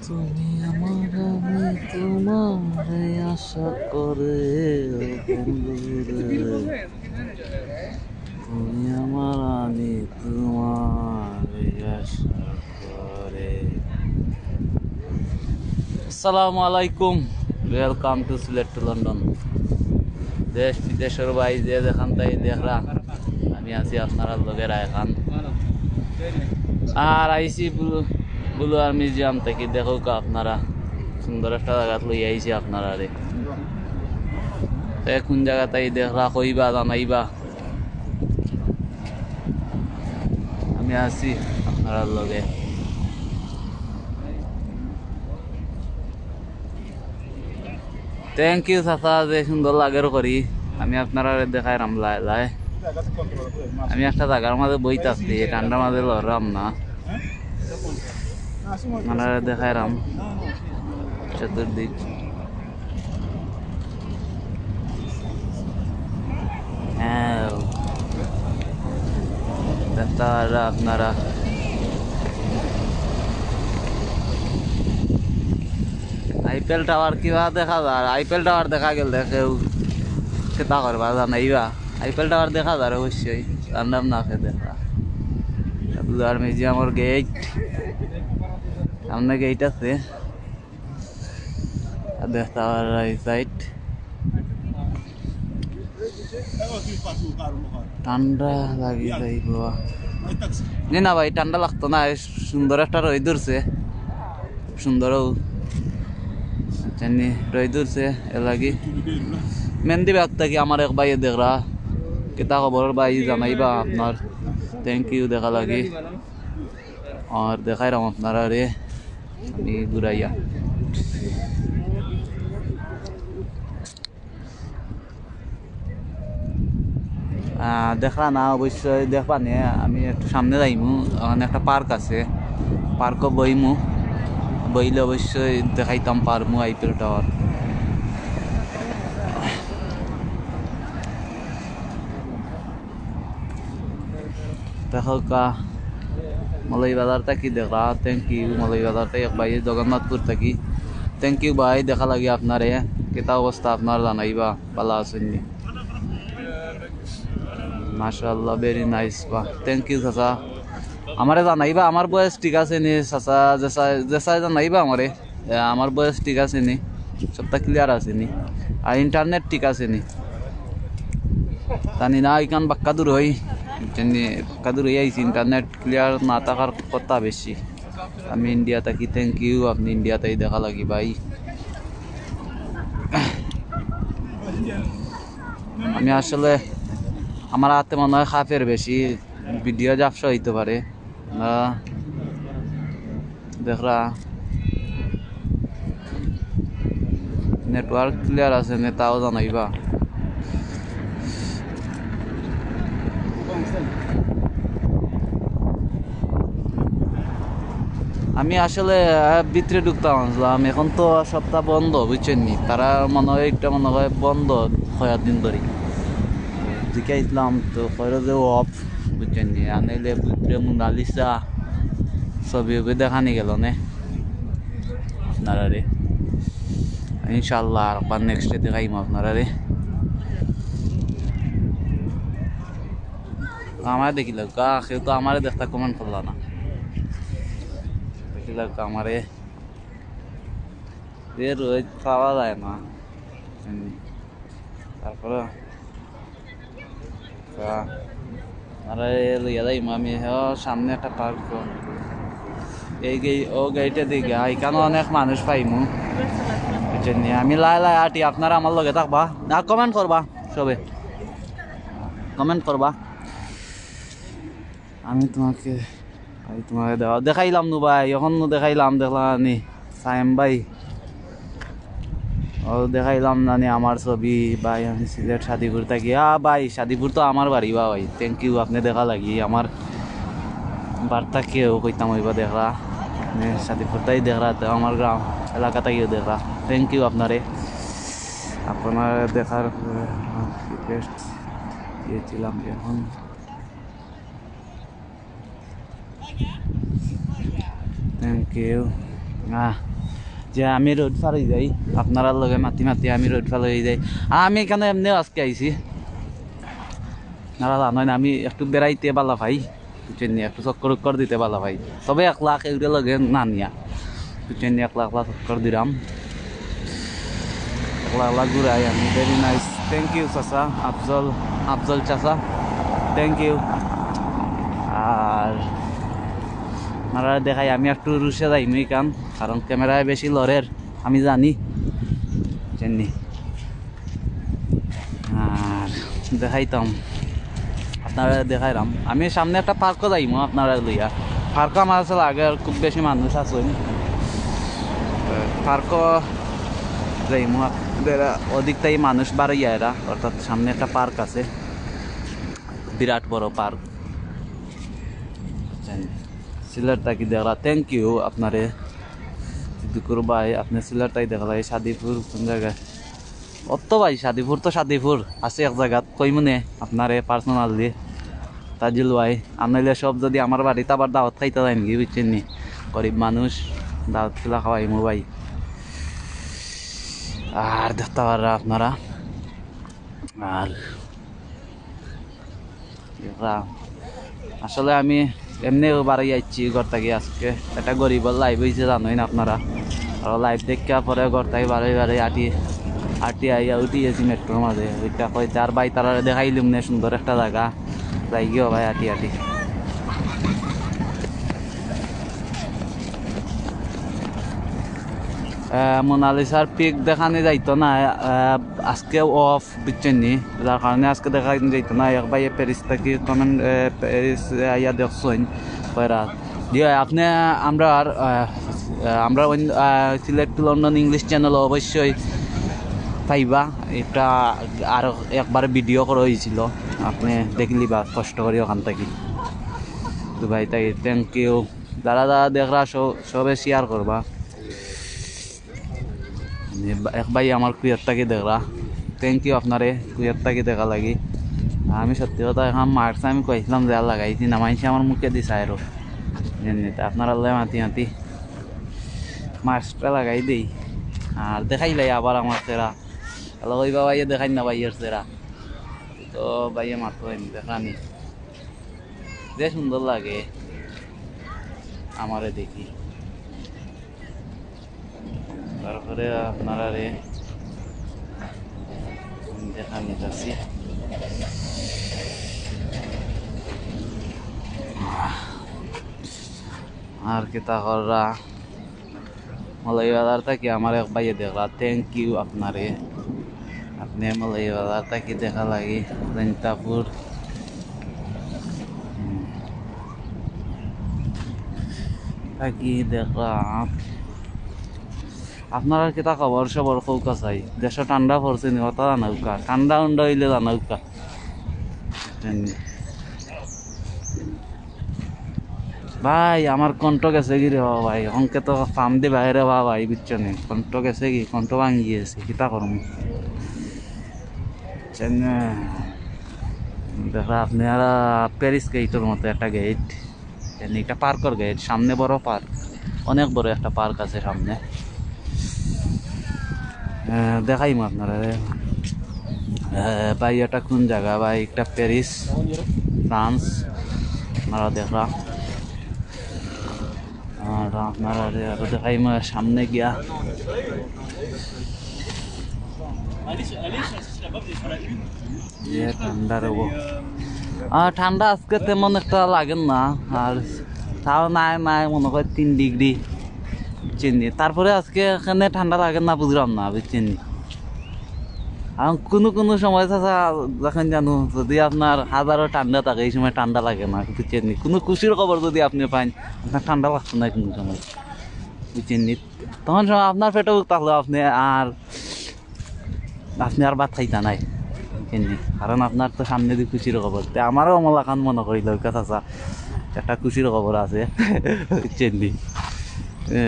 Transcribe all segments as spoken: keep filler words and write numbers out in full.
তুমি আমার, আমি তোমারে আশা করে, ও বন্ধুরে। তুমি আমার, আমি তোমারে আশা করে। আসসালামু আলাইকুম, welcome to Sylhet to London। দেশ বিদেশর ভাই যে যেখান তাই দেখরা, আমি আছি আপনারার লগে রায়খান। আর আইছি ব্লু, ব্লু আর মিউজিয়াম থাকি। দেখউক্কা আপনারা, সুন্দর একটা জাগাত লই আইছি আপনারারে। তে কোন জাগাত তাই দেখরা, কইবা, জানাইবা। আমি আছি আপনারার লগে। Thank you চাচা, যে সুন্দর লাগের করি। আমি আপনারারে দেখাইরাম লায় লায়। আমি একটা জাগার মাঝে বইতাছি, ঠান্ডার মাঝে লড়রাম না। আপনারারে দেখাইরাম চতুর্দিক। হ্যাঁ, দেখতা পাররা আপনারা। আইফেল টাওয়ার কিবা দেখা যার? আইফেল টাওয়ার দেখা গেলে কেউ কিতা করবা জানাইবা। আইফেল টাওয়ার দেখা যার অবশ্যই, জানলাম না কে দেখা। ব্লু আর মিউজিয়ামর গেট, সামনে গেট আছে। আর দেখতা পাররা এই সাইড। ঠান্ডা লাগি যাইবো। জি না ভাই, ঠান্ডা লাগতো না। এই সুন্দর একটা রইদ উঠছে, সুন্দর জানি রইদ উঠছে, এর লাগি। মেহেন্দিবাগ থাকি আমার এক ভাইয়ে দেখরা, কিতা খবর ভাই জানাইবা আপনার। Thank you দেখা লাগি। আর দেখাইরাম আপনারারে আমি ঘুরাইয়া। আহ, দেখরা না, অবশ্যই দেখবা নে। আমি একটু সামনে যাইমু, ওখানে একটা পার্ক আছে, পার্কও বইমু, বইলে অবশ্যই দেখাইতাম পারমু আইফেল টাওয়ার। দেখউক্কা, মৌলভীবাজার থাকি দেখরা, thank you। মৌলভীবাজার থাকি এক ভাই, জগন্নাথপুর থাকি, thank you ভাই, দেখা লাগি আপনারে। কিতা অবস্থা আপনার জানাইবা, ভালা আছইন নি? মাশাআল্লাহ, very nice বা, thank you চাচা। আমারে জানাইবা, আমার বয়স ঠিক আছে নি চাচা? যে চাই, যে চাই জানাইবা আমারে। এ, আমার বয়স ঠিক আছে নি? সবটা ক্লিয়ার আছে নি? আর ইন্টারনেট ঠিক আছে নি? জানি না, ইখান বাক্কা দূর অই, বুঝছইন নি? বাক্কা দূর অই আইছি, ইন্টারনেট ক্লিয়ার না থাকার কথা বেশি। আমি ইন্ডিয়া থাকি, thank you, আপনি ইন্ডিয়া থাকি দেখা লাগি ভাই। আমি আসলে, আমার আতে মনে হয় খাপের বেশি, ভিডিও ঝাপসা অইতো পারে। না, দেখরা, নেটওয়ার্ক ক্লিয়ার আছে নি, তাও জানাইবা। আমি আসলে, আহ, ভিতরে ঢুকতাম আছলাম, এখন তো সবটা বন্ধ, বুঝছইন নি? তারা মনে হয় একটা মনে হয় বন্ধ কয়েকদিন ধরি। জিকাইছলাম তো কইরা যে অফ, বুঝছইন নি? আনাইলে ভিতরে মোনালিসা ছবি উবি দেখানি গেল নে আপনারারে। ইনশাআল্লাহ আর একবার নেক্সটে দেখাইমু আপনারারে। আমারে দেখিলাউক্কা, কেউ তো আমারে দেখতা কমেন্ট করলা না। দেখিলাউক্কা আমারে, যে রইদ পাওয়া যায় না। তারপরে তা আরে লইয়া যাইমু আমি, ও সামনে একটা পার্ক। এই গেই-, ও গেইটে দিকে, এখানে অনেক মানুষ পাইমু। বুঝছইন নি? আমি লাই লাই আটি, আপনারা আমার লগে থাকবা। না, কমেন্ট করবা সবে। কমেন্ট করবা। আমি তোমাকে, আমি তোমাকে দেওয়া, দেখাইলাম নু ভাই, এখন নু দেখাইলাম, দেখলা নি সায়েম ভাই। ও দেখাইলাম না নি আমার ছবি ভাই, আমি সিলেট শাদিপুর থাকি। আ ভাই, শাদিপুর তো আমার বাড়ি বা ভাই। Thank you, আপনি দেখা লাগি আমার বার্তা কেউ কইতাম অইবা দেখরা। আপনি শাদিপুর তাই দেখরা, তো আমার গ্রাম এলাকা থাকিও দেখরা। Thank you আপনারে। আপনার দেখার, আহ, রিকোয়েস্ট দিয়েছিলাম এখন। Thank you. আহ, যে আমি রোড পার অই যাই, আপনারার লগে মাতি মাতি আমি রোড পার অই যাই। আমি ইখানো এমনেউ আজকে আইছি, আপনারা জানইন আমি একটু বেড়াইতে ভালা পাই, বুঝছইন নি? একটু চক্কর উক্কর দিতে ভালা পাই, তবে একলা কেউরে লগে না নিয়া, বুঝছইন নি? একলা একলা চক্কর দিরাম, একলা একলা ঘুরাই আমি। ভেরি নাইস, থ্যাংক ইউ চাচা, আফজল, আফজল চাচা, থ্যাংক ইউ। আর আপনারারে দেখাই, আমি একটু রুশে যাইমু ইখান, কারণ ক্যামেরায় বেশি লড়ের, আমি জানি, বুঝছইন নি? আর দেখাইতাম, আপনারারে দেখাইরাম। আমি সামনে একটা পার্কো যাইমু আপনারারে লইয়া। পার্কো আমার আসলে আগে আর খুব বেশি মানুষ আছইন, পার্কো যাইমু। এরা অধিকটাই মানুষ বাড়াইয়া এরা, অর্থাৎ সামনে একটা পার্ক আছে, বিরাট বড় পার্ক। সিলেট থাকি দেখরা, থ্যাংক ইউ আপনারে। সিদ্দিকুর ভাই, আপনে সিলেট থাকি দেখরা, এই শাদিপুর কোন জাগা? অত ভাই, শাদিপুর তো শাদিপুর, আছে এক জাগাত, কইমুনে আপনারে পার্সোনালি। তাজুল ভাই, আনইলে সব যদি আমার বাড়িত আবার দাওয়াত খাইতা যাইন গি, বুঝছইন নি? গরিব মানুষ, দাওয়াত কিলা খাওয়াইমু ভাই। আর দেখতা পাররা আপনারা, আর দেখরা, আসলে আমি এমনেউ বাড়াই আইছি ঘর থাকি আজকে। এটা গরিবর লাইভ অইছে, জানইন আপনারা। আর লাইভ দেখিয়া পরে ঘর থাকি বাড়াই বাড়াই আটি আটি আইয়া উঠি গেছি মেট্রোর মাঝে। ওইটা কইতে আর ভাই তারারে দেখাইলিমুনে সুন্দর একটা জাগা, যাইগিও ভাই আটি আটি। আহ, মোনালিসার পিক দেখানি যাইতো না, আহ, আজকে অফ, বুঝছইন নি? যার কারণে আজকে দেখানি যাইতো না। এক ভাইয়ে প্যারিস থাকি কমেন্ট, আহ, প্যারিস আইয়া দেখছইন কইরা। জি ভাই, আপনে আমরার, আহ, আহ, আমরার অইন-, আহ, Sylhet to London English channel অবশ্যই পাইবা। এটা আরো একবার ভিডিও করা অইছিল, আপনে দেখলিবা কষ্ট করি ওখান থাকি। দুবাই থাকি, থ্যাংক ইউ। যারা যারা দেখরা সব-, সবে শেয়ার করবা। এক ভাই আমার কুয়েত থাকি দেখরা, থ্যাংক ইউ আপনারে কুয়েত থাকি দেখা লাগি। আমি সত্যি কথা এখন মাস্ক আমি কইছিলাম যে আর লাগাইছি না, মাইনষে আমার মুখেদি চাইরো। এমনিতে আপনারার লগে মাতি মাতি মাস্কটা লাগাই দেই, আর দেখাইলাই আবার আমার চেরা। হ্যালো কইবা ভাইয়ে দেখাই না ভাইয়ের চেরা, তো ভাইয়ে মাতো এমনি দেখানি। যে সুন্দর লাগে আমারে দেখি। তারপরে আপনারারে দেখানি যাচ্ছি। আর কিতা কররা? মৌলভীবাজার থাকি আমার এক ভাইয়ে দেখরা, থ্যাংক ইউ আপনারে। আপনে মৌলভীবাজার থাকি দেখা লাগি, জৈন্তাপুর। হুম। থাকি দেখরা। আপনারার কিতা খবর সবর কউক্কা চাই? দেশো ঠান্ডা পড়ছে নি? কথা জানাউক্কা। ঠান্ডা উন্ডা অইলে জানাউক্কা। ভাই, আমার কণ্ঠ গেছে গি রে বাবা ভাই, অনকে তো ফাম দি বাইরে বাবা ভাই, বুঝছো নি? কণ্ঠ গেছে গি, কণ্ঠ ভাঙি গেছে, কিতা করমু? চেন-, দেখরা আপনারা প্যারিস গেইটর মতো একটা গেইট, চেন, একটা পার্কর গেইট, সামনে বড় পার্ক, অনেক বড় একটা পার্ক আছে সামনে। আহ, দেখাইমু আপনারারে। আহ, ভাই, এটা কোন জাগা ভাই? এটা প্যারিস, ফ্রান্স। আপনারা দেখরা। আর আপনারারে আরো দেখাইমু সামনে গিয়া। যে ঠান্ডা রে গো। আর ঠান্ডা আজকে তেমন একটা লাগের না, আর তাও নাই নাই মনে হয় তিন ডিগ্রি, বুঝছইন নি? তারপরে আজকে এখানে ঠান্ডা লাগের না, বুঝলাম না, বুঝছইন নি? আর কোনো কোনো সময় চাচা, যখন জানো, যদি আপনার হাজারো ঠান্ডা থাকে, এই সময় ঠান্ডা লাগে না, বুঝছইন নি? কোনো খুশির খবর যদি আপনে পাইন, আপনার ঠান্ডা লাগতো না কোনো সময়, বুঝছইন নি? তখন সময় আপনার পেটও থাকলো আপনে আর আপনে আর ভাত খাইতা নায়, বুঝছইন নি? কারণ আপনার তো সামনেদি খুশির খবর। তে আমারও অমলাখান মনে করিল, ওই কথা চা, একটা খুশির খবর আছে, বুঝছইন নি? এ,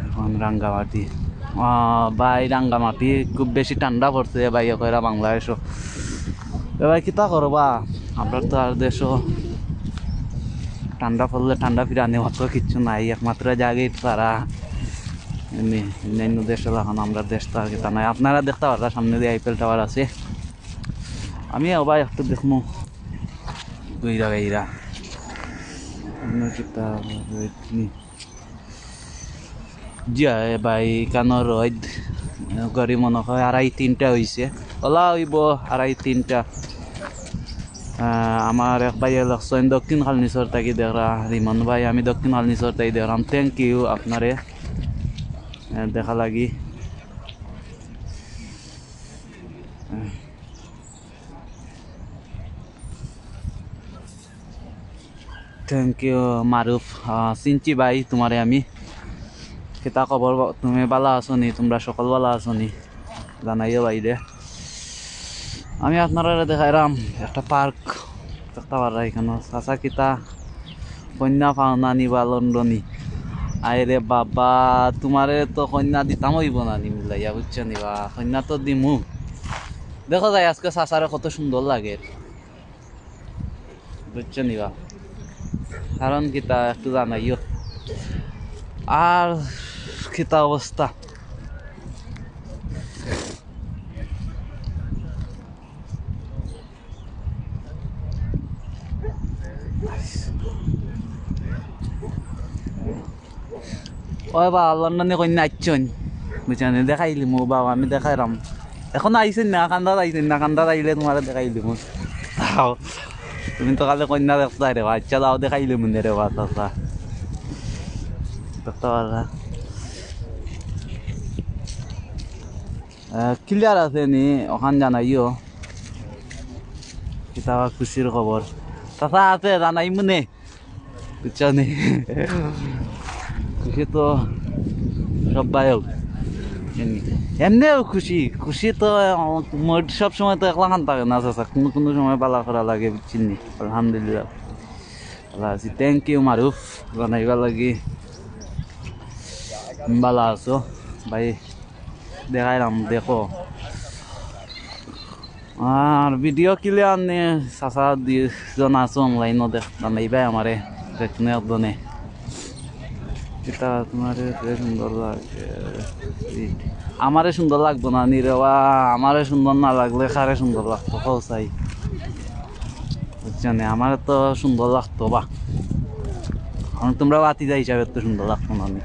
এখন রাঙ্গামাটি, আহ, ভাই, রাঙ্গামাটি খুব বেশি ঠান্ডা পড়ছে, ভাই, কইরা বাংলাদেশও। এ ভাই, কিতা করবা? আমরা তো আর দেশও ঠান্ডা পড়লে ঠান্ডা ফিরানি মতো কিচ্ছু নাই, একমাত্র জাগেই তারা। এমনি অন্যান্য দেশ অলাখান, আমরার দেশ তো আর কিতা নাই। আপনারা দেখতা পাররা সামনেদি আইফেল টাওয়ার আছে। আমি আবার একটু দেখমু ঘুইরা গাইরা। অন্য কিতা নি? জি আয় ভাই, কানো রইদ। ঘড়ি মনে হয় আড়াই তিনটা অইছে। অলা অইবো আড়াই তিনটা। আহ, আমার এক ভাইয়ে লেখছইন দক্ষিণ খালনিচর থাকি দেখরা, রিমন ভাই, আমি দক্ষিণ খালনিচর থাকি দেখরাম। Thank you আপনারে, আহ, দেখা লাগি। আহ, Thank you মারুফ। আহ, চিনছি ভাই তোমারে আমি। কিতা খবর? তুমি বালা আছো নি? তোমরা সকল বালা আছো নি? জানাইও বাইরে। আমি আপনারারে দেখাইরাম একটা পার্ক, দেখতা পাররা ইখানো। চাচা কিতা কইন্যা পাওনা নি বা লন্ডনি? আয় রে বাবা, তোমারে তো কইন্যা দিতাম অইবো না নি মিলাইয়া, বুঝছো নি বা? কইন্যা তো দিমু। দেখো যাই আজকে চাচারে কত সুন্দর লাগে। বুঝছো নি বা? কারণ কিতা একটু জানাইও। আর কিতা অবস্থা? ওই বা, লন্ডনি কইন্যা আইছইন, বুঝছইন নি? দেখাইলিমু বা, আমি দেখাইরাম। এখন আইছইন না, কান্দাত আইছইন না, কান্দাত আইলে তোমারে দেখাইলিমু। আও, তুমি তো খালি কইন্যা দেখতায় রে বা, আচ্ছা যাও দেখাইলিমু নে রে বা, চাচা। দেখতা পাররা। আহ, clear আছে নি? অখান জানাইও। কিতা বা খুশির খবর? চাচা আছে, জানাইমু নে। বুঝছো নি? খুশি তো সব বায়ক। এমনি, এমনিও খুশি, খুশি তো, আহ, mood সব সময় তো একলাখান থাকে না, চাচা। কুনু কুনু সময় বালা করা লাগে, বুঝছইন নি? আলহামদুলিল্লাহ। বালা আছি। Thank you মারুফ, জানাইবার লাগি। বালা আছো ভাই? দেখাইরাম, দেখো। আর video clear নি, চাচা দুইজন আছো online-ও, দেখ, জানাইবায় আমারে, দেখনে একজনে। কিতা তোমারে যে সুন্দর লাগে। আমারে সুন্দর লাগতো না নি রে বা, আমারে সুন্দর না লাগলে কারে সুন্দর লাগতো, কও চাই। বুঝছো নি? আমারে তো সুন্দর লাগতো বা। কারণ তোমরা ভাতিজা হিসাবে তো সুন্দর লাগতো না নি।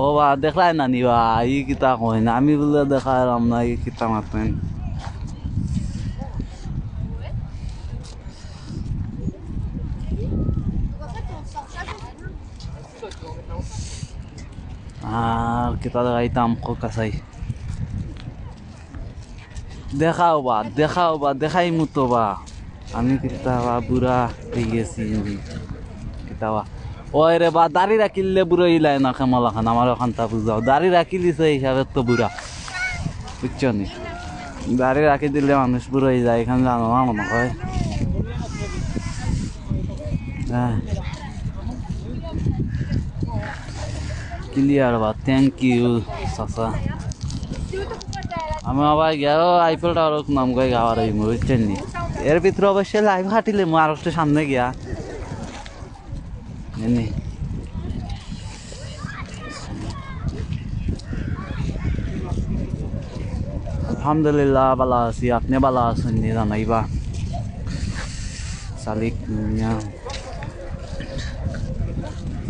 ও বা, দেখরায় না নি বা, ই কিতা কইন, আমি বুলে দেখাইরাম না, ই কিতা মাতইন। আর কিতা দেখাইতাম, কও চাই। দেখাও বা, দেখাও বা, দেখাইমু তো বা। আমি কিতা বা বুড়া অইগেছি নি? কিতা বা? ওই রে বা, দাড়ি রাখিলে বুড়া অইলায় না, কামলাখান, আমার অখানতা বুঝাও। দাড়ি রাখিলিছে হিসাবে তো বুড়া। বুঝছো নি? দাড়ি রাখি দিলে মানুষ বুড়া অইযায়, ইখান জানো না মনে হয়। হ্যাঁ। Clear বা, thank you, চাচা। আমি আবার গিয়া আইফেল টাওয়ার নাম কই গাওয়ার অইমু, বুঝছইন নি? এর ভিতরে অবশ্যই live কাটিলিমু, আর একটু সামনে গিয়া। এনে। আলহামদুলিল্লাহ, বালা আছি। আপনে বালা আছইন নি জানাইবা। সালিক মিয়া।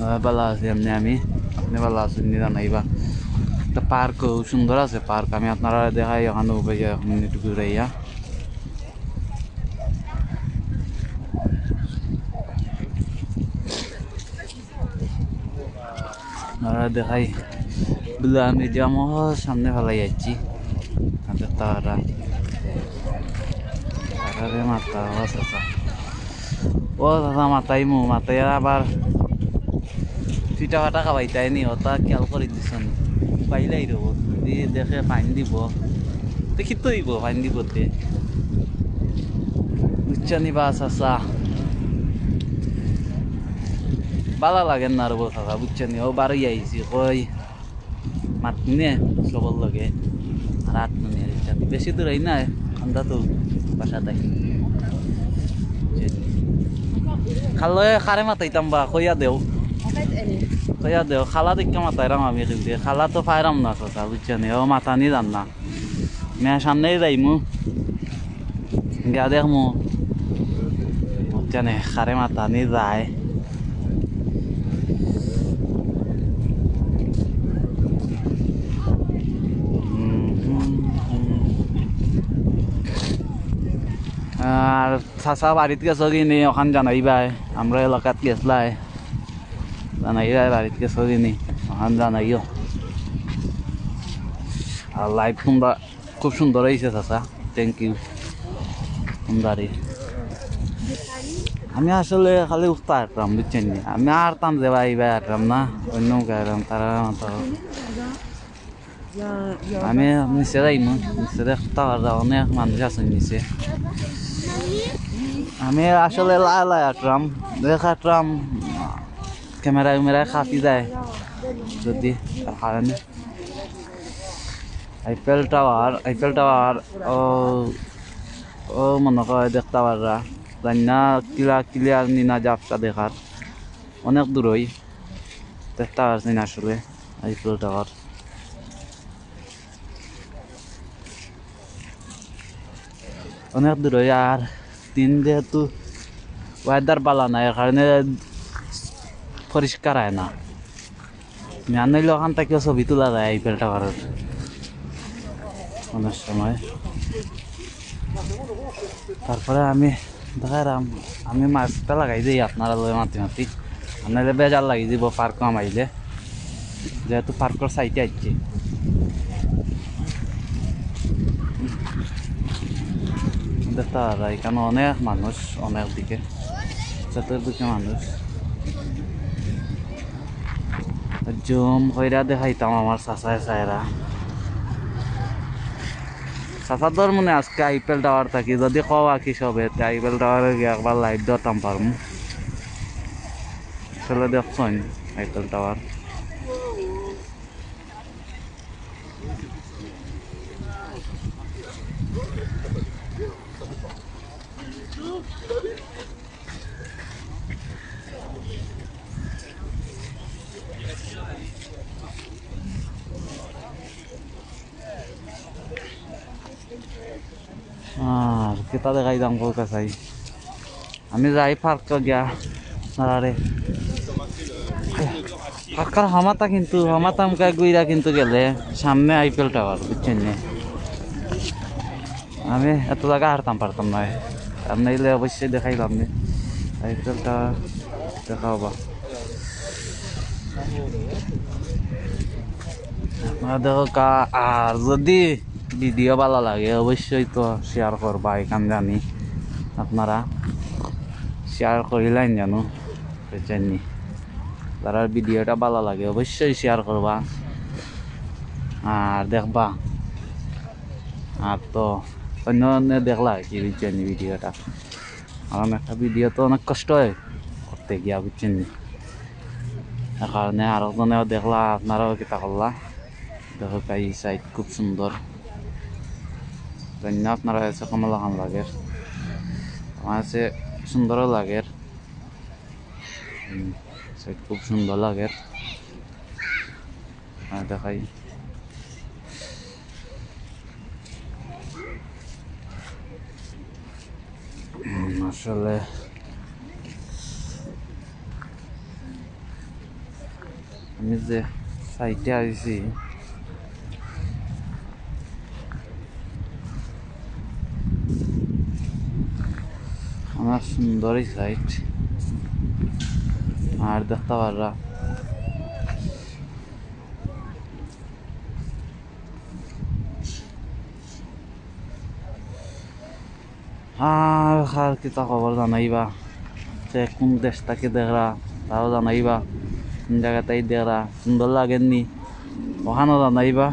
আহ, বালা আছি এমনে আমি। আপনে বালা আছইন নি জানাইবা। একটা পার্ক খুব সুন্দর আছে পার্ক। আমি আপনারারে দেখাই, অখানো উবাই এক মিনিট ঘুরাইয়া। আর দেখাই, বুলে আমি যে আমার সামনে ফালাই যাচ্ছি। আর তারা, তারারে মাথা, ও চাচা। ও চাচা, মাথাইমু, মাথাইয়া আবার পিঠা ফাটা খাওয়াইতায় নি, ওটা খেয়াল করি দিছইন। পাইলাই রব, যদি দেখে ফাইন দিব। দেখি তো দিব, ফাইন দিব তে। বুঝছো নি বা চাচা? বালা লাগে না রব চাচা, বুঝছো নি? ও বারই আইছি, কই মাতমু নে সবর লগে। আর আত মনে আর ইচ্ছা। বেশি দূর অই না, আমরা তো বাসা থাকি। কালো কারে মাতাইতাম বা, কইয়া দেও। কইয়া দেও, কালা দেখিয়া মাতাইরাম আমি কিন্তু। কালা তো পাইরাম না, চাচা, বুঝছো নি? ও মাতানি জান না। মিয়া সামনেই যাইমু। গিয়া দেখমু। বুঝছো নি? কারে মাতানি যায়। আর চাচা বাড়িত গেছো কি নি, অখান জানাইবায়। আমরার এলাকাত গেছলায়, জানাইবায় বাড়িত গেছো কি নি, অখান জানাইও। আর live তোমরা খুব সুন্দর অইছে চাচা, thank you। সুন্দরী। আমি আসলে খালি উক্তা আটরাম, বুঝছইন নি? আমি আরতাম যে ভাই, ভাই আটরাম না, অন্য মুখে আটরাম, তারা মাত্র। আমি নিচে যাইমু, নিচে দেখতা পাররা অনেক মানুষ আছইন নিচে। আমি আসলে লাই লাই আটরাম, দেখ আটরাম, camera উমেরা কাঁপি যায় যদি, তার কারণে। Eiffel Tower, Eiffel Tower, ও, ও মনে হয় দেখতা পাররা। জানি না কিলা clear নি না ঝাপসা দেখার। অনেক দূরই। দেখতা পারছইন আসলে Eiffel Tower। অনেক দূরই, আর দিন যেহেতু weather বালা না, এর কারণে পরিষ্কার অয় না। মিয়ান অইলে অখান থাকিও ছবি তুলা যায় Eiffel Tower-র অনেক সময়। তারপরে আমি দেখাইরাম, আমি mask-টা লাগাই দেই আপনারার লগে মাতি মাতি, আর নাইলে বেজার লাগি দিব park-ও হামাইলে, যেহেতু park-র side-এ আইছি। দেখতা পাররা, এখানো অনেক মানুষ, অনেক দিকে, চতুর্দিকে মানুষ। Zoom কইরা দেখাইতাম আমার চাচায় চাইরা। চাচা তোর মনে আজকে Eiffel Tower থাকি, যদি কও আর কি সবে, তে Eiffel Tower-এ গিয়া একবার live ধরতাম পারমু। আসলে দেখছইন Eiffel Tower। আর কিতা দেখাইতাম কউক্কা চাই। আমি যাই park-ও গিয়া, আরে। Park-র হামাতা কিন্তু, হামাতা মুখে ঘুইরা কিন্তু গেলে সামনে Eiffel Tower, বুঝছইন নি? আমি এত জাগা হারতাম পারতাম না, আর নাইলে অবশ্যই দেখাইলাম নি। Eiffel Tower দেখা অইবো। আপনারা দেখউক্কা, আর যদি video ভালা লাগে অবশ্যই তো share করবা, এখান জানি আপনারা share করিলাইন জানো, বুঝছইন নি? যারার video-টা ভালা লাগে অবশ্যই share করবা আর দেখবা। আর তো অন্য অন্য দেখলা আর কি, বুঝছইন নি, video-টা। কারণ একটা video তো অনেক কষ্ট অয় করতে গিয়া, বুঝছইন নি? এর কারণে আরো জনেও দেখলা, আপনারাও কিতা করলা। দেখউক্কা, এই side খুব সুন্দর। জানি না আপনারার কাছে কেমন লাখান লাগের, আমার কাছে সুন্দরও লাগের। হুম, side খুব সুন্দর লাগের। আর দেখাই। হুম, আসলে আমি যে side-এ আইছি, আমার সুন্দর এই side। আর দেখতা পাররা আর, আর কিতা খবর জানাইবা? তে কোন দেশ থাকি দেখরা, তাও জানাইবা। কোন জাগা থাকি দেখরা, সুন্দর লাগের নি, অখানও জানাইবা।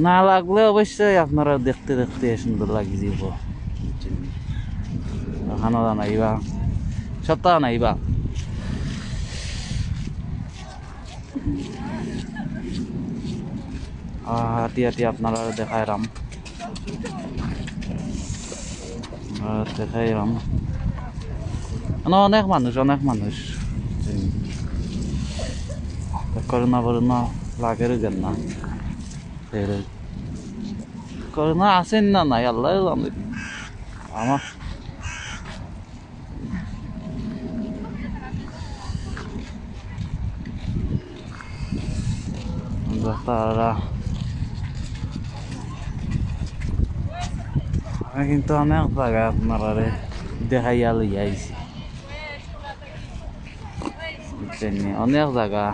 না লাগলে অবশ্যই আপনারা দেখতে দেখতে সুন্দর লাগি দিব। অখানও জানাইবা, সবতা জানাইবা। আহ, হাঁটি হাঁটি আপনারারে দেখাইরাম। আহ, দেখাইরাম। মানে অনেক মানুষ, অনেক মানুষ। তো করোনা ফরোনা লাগের কেন না? এর করোনা আছে না নাই, আল্লাহ জানে। আমার তারা আমি কিন্তু অনেক জাগা আপনারারে দেখাইয়া লইয়া আইছি। বুঝছেন নি? অনেক জাগা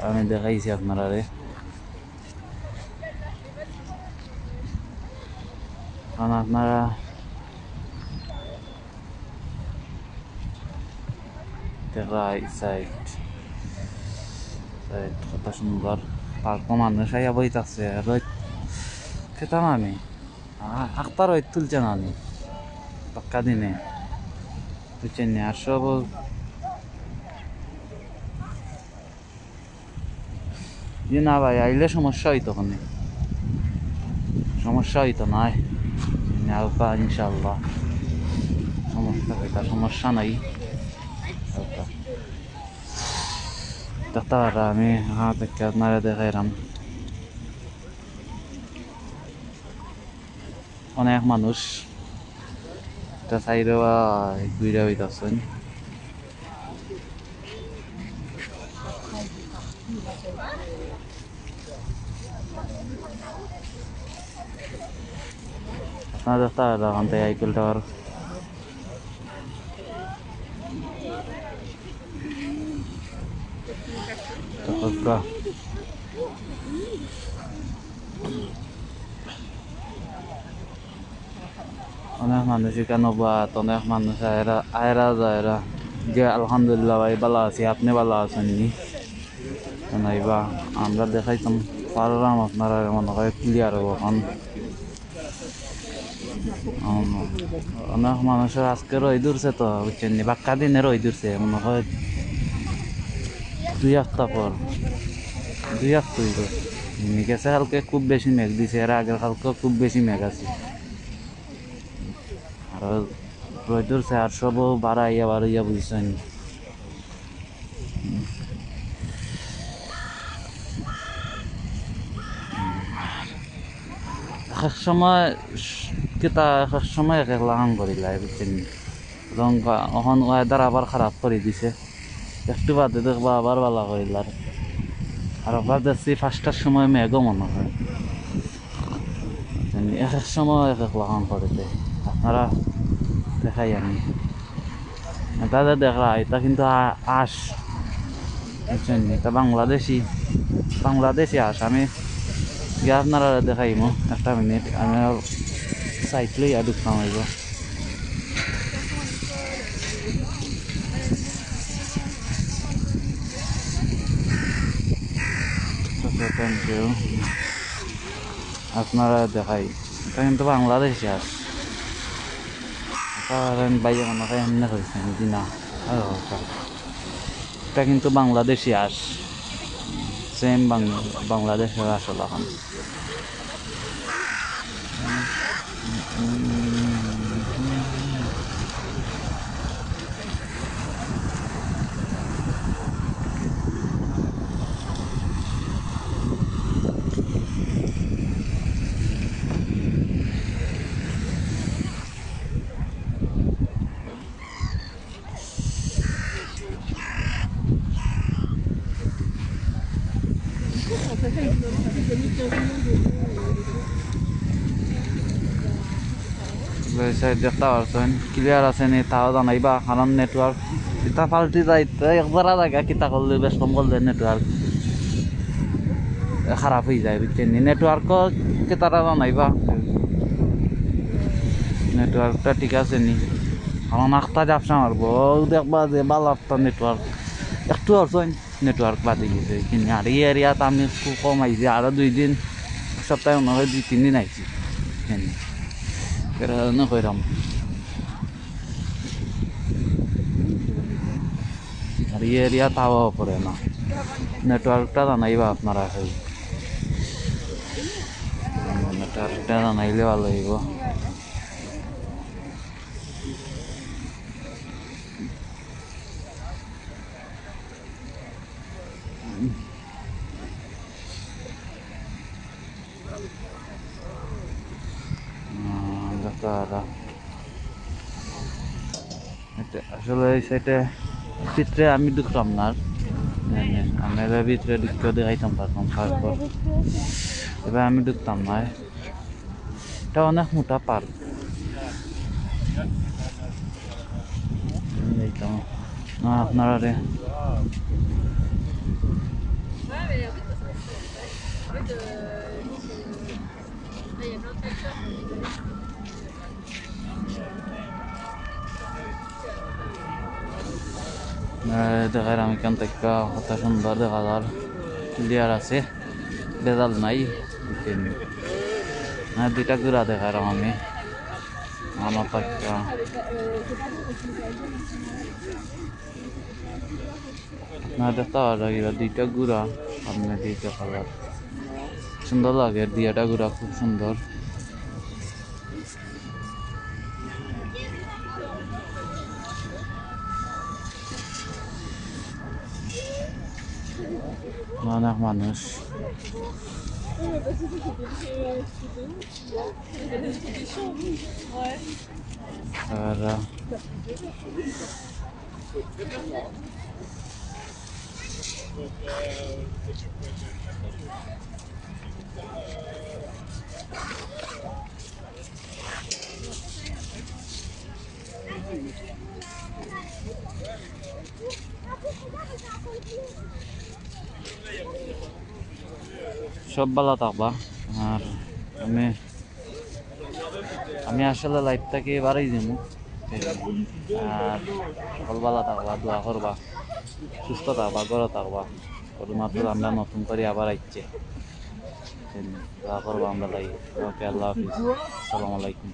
আমি দেখাইছি আপনারারে। কারণ আপনারা দেখরা এই সাইড, সাইড কত সুন্দর। পার্কও মানুষ আইয়া বই থাকছে। রোদ খেতাম আমি। আ-, আখতা রোদ তুলছে না নি? পাক্কা দিনে। বুঝছেন নি? আর সব জি না ভাই, আইলে সমস্যা হইতো কেনে? সমস্যা হইতো নায়। আলফা ইনশাআল্লাহ। সমস্যা হইতা, সমস্যা নাই। আলফা। দেখতে পাররা আমি হাত একটা আপনারে দেখাইলাম। অনেক মানুষ। এটা সাইডে বা ঘুরে হইতাছেন। আপনারা দেখতে পাররা ওখান থেকে আইফেল টাওয়ার। অনেক মানুষ এখানো বাত, অনেক মানুষ আয়রা, আয়রা যায়রা। যে আলহামদুলিল্লাহ ভাই, ভালা আছি, আপনে ভালা আছেন নি? জানাইবা, আমরা দেখাইতাম পারলাম আপনারা, মনে হয় ক্লিয়ার হবো এখন। অনেক মানুষের আজকে রই দূরছে তো, বুঝছেন নি? বাক্কা দিনে রই দূরছে, মনে হয় দুই হপ্তাহ পর, দুই হপ্তাহ হইল। এমনি গেছে কালকে খুব বেশি মেঘ দিছে, এর আগের কালকেও খুব বেশি মেঘ আছে। আর রই দূরছে, আর সব বাড়াইয়া বাড়াইয়া বুঝছেন। এক এক সময় স-, কিতা এক এক সময় এক এক লাখান করিলায়, বুঝছেন নি? রং কা-, অখন ওয়েদার আবার খারাপ করি দিছে, একটু বাদে দেখবা আবার ভালা করিলার। আর আবার দেখছি পাঁচটার সময় মেঘও মনে হয়, বুঝছেন নি? এক এক সময় এক এক লাখান করিতে আপনারা দেখাই আমি। এটা যে দেখরা, এটা কিন্তু আ-, আঁশ, বুঝছেন নি? এটা বাংলাদেশি, বাংলাদেশি আঁশ। আমি গিয়া আপনারা দেখাইমু একটা মিনিট, আমি সাইড লইয়া ঢুকতাম হইব। ওকে, থ্যাংক ইউ। আপনারা দেখাই, এটা কিন্তু বাংলাদেশি আঁশ। কারণ ভাই মনে হয় এমনি কইছেন, জি না, আর হলকা। এটা কিন্তু বাংলাদেশি আঁশ, সেম বাংলাদেশের আঁশ লাখান। এই সাইড দেখতে পারছেন, ক্লিয়ার আছে নি, তাও জানাইবা, কারণ নেটওয়ার্ক ইতা ফাল্টি যাইতে এক জারা জাগা কিতা করলে বেশ কম করলে নেটওয়ার্ক খারাপ হয়ে যায়, বুঝছেন নি? নেটওয়ার্ক কিতারা জানাইবা, নেটওয়ার্কটা ঠিক আছে নি? কারণ আখতা ঝাপসা মারবো, ও দেখবা যে বালা একটা নেটওয়ার্ক একটু অর্থ নেটওয়ার্ক বাদ হয়ে গেছে। কিন্তু আর এই এরিয়াত আমি খুব কম আইছি, আরো দুই দিন, এক সপ্তাহে মনে হয় দুই তিন দিন আইছি। এর কারণে কইরাম। আর এই এরিয়াত আওয়া পড়ে না, নেটওয়ার্কটা জানাইবা আপনারা। নেটওয়ার্কটা জানাইলে ভালো হইব। আসলে এই সাইডে ভিতরে আমি ঢুকতাম না আর। মানে, আমরা এবার ভিতরে ঢুকে দেখাইতাম পারতাম তারপর। এবার আমি ঢুকতাম না। এটা অনেক মোটা পার্ক। আমি যাইতাম না আপনারা রে। আহ, দেখার আমি কেন থাকি কত সুন্দর দেখা যার, ক্লিয়ার আছে, ভেজাল নাই। হ্যাঁ, দুইটা ঘোড়া দেখার আমি আমার পাক্কা। না, দেখতে পাওয়া যায় এবার দুইটা ঘোড়া, সামনে দুইটা কালার, সুন্দর লাগে। দুইটা ঘোড়া খুব সুন্দর। অনেক মানুষ। আর, আহ, সব ভালা থাকবা। আর আমি, আমি আসলে লাইভ থাকি বারই যাইমু। আর সকল ভালা থাকবা, দোয়া করবা, সুস্থ থাকবা, ঘরো থাকবা। শুধুমাত্র আমরা নতুন করি আবার আইছে, দোয়া করবা আমরা লাগি। ওকে, আল্লাহ হাফিজ, আসসালামু আলাইকুম।